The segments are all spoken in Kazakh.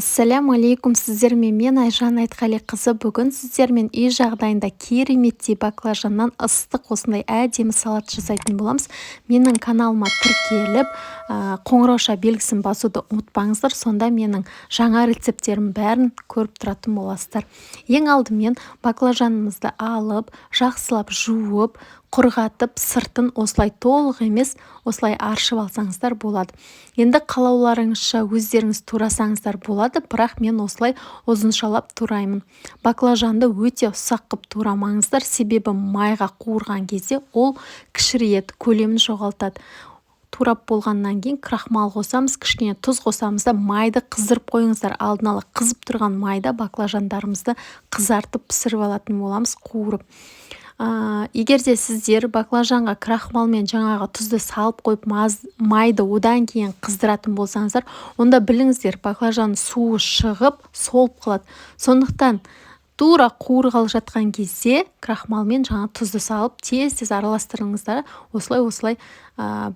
Ассаляму алейкум! Сіздермен мен, Айжан Айтқалиқызы. Бүгін сіздермен үй жағдайында кереметтей баклажаннан ыстық осындай әдемі салат жасайтын боламыз. Менің каналыма тіркеліп, қоңыраушa белгісін басуды ұмытпаңыздар. Сонда менің жаңа рецепттерім бәрін көріп тұратын боласыздар. Ең алдымен баклажанымызды алып, жақсылап жуып, құрғатып, сыртын осылай толық емес, осылай аршып алсаңыздар болады. Енді қалауларыңызша өздеріңіз турасаңыздар болады, бірақ мен осылай ұзыншалап тураймын. Баклажанды өте ұсақ қып турамаңыздар, себебі майға қуырған кезде ол кішірейеді, көлемін жоғалтады. Турап болғаннан кейін крахмал қосамыз, кішкене тұз қосамыз да, майды қыздырып қойыңыздар алдын ала. Қызып тұрған майда баклажандарымызды қызартып, пісіріп алатын боламыз, қуырып. Егер де сіздер баклажанға крахмал мен жаңағы тұзды салып қойып, майды одан кейін қыздыратын болсаңыздар, онда біліңіздер, баклажан суы шығып, солып қалады. Сондықтан тура қуырғалы жатқан кезде крахмал мен жаңа тұзды салып, тез тез араластырыңыздар. Осылай, осылай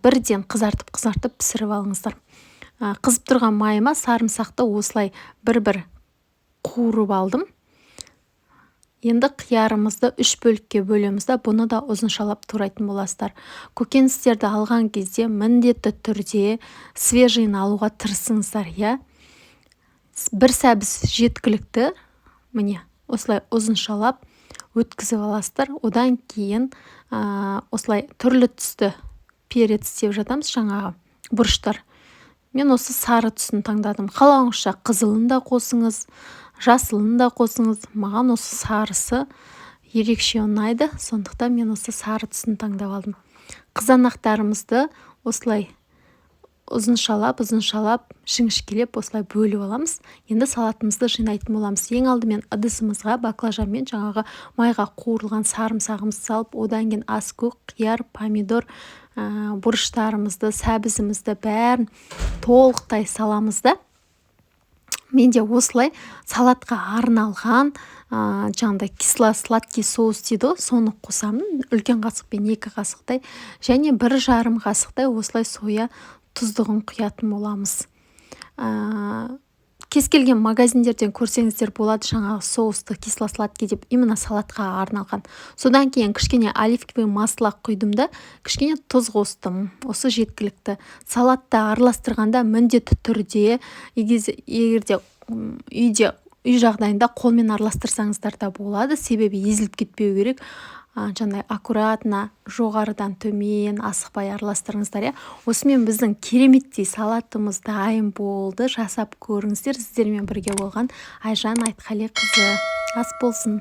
бірден қызартып, қызартып пісіріп алыңыздар. Қызып тұрған майыма сарымсақты осылай бір бір қуырып алдым. Енді қиярымызды үш бөлікке бөлеміз да, бұны да ұзыншалап турайтын боласыздар. Көкөністерді алған кезде міндетті түрде свежий ін алуға тырысыңыздар, иә. Бір сәбіз жеткілікті. Міне, осылай ұзыншалап өткізіп аласыздар. Одан кейін осылай түрлі түсті перец деп жатамыз, жаңағы бұрыштар. Мен осы сары түсін таңдадым. Қалауыңызша қызылын да қосыңыз, жасылын да қосыңыз. Маған осы сарысы ерекше ұнайды, сондықтан мен осы сары түсін таңдап алдым. Қызанақтарымызды осылай ұзыншалап, ұзыншалап, жіңішкелеп осылай бөліп аламыз. Енді салатымызды жинайтын боламыз. Ең алдымен ыдысымызға баклажан мен жаңағы майға қуырылған сарымсағымызды салып, одан кейін аскөк, қияр, помидор, бұрыштарымызды, сәбізімізді, бәрін толықтай саламыз да. Менде осылай салатқа арналған жаңағыдай кисло-сладкий соус дейді ғой, соны қосамын үлкен қасықпен 2 қасықтай және 1,5 қасықтай осылай соя тұздығын құятын боламыз. Кез келген магазиндерден көрсеңіздер болады жаңағы соусты, кисло-сладкий деп, именно салатқа арналған. Содан кейін кішкене оливковый масло құйдым да, кішкене тұз қостым, осы жеткілікті. Салатты араластырғанда міндетті түрде, егер де үйде, үй жағдайында қолмен араластырсаңыздар да болады, себебі езіліп кетпеу керек. Жаңағыдай аккуратно, жоғарыдан төмен, асықпай араластырыңыздар, иә. Осымен біздің кереметтей салатымыз дайын болды. Жасап көріңіздер. Сіздермен бірге болған Айжан Айтқалиқызы. Ас болсын!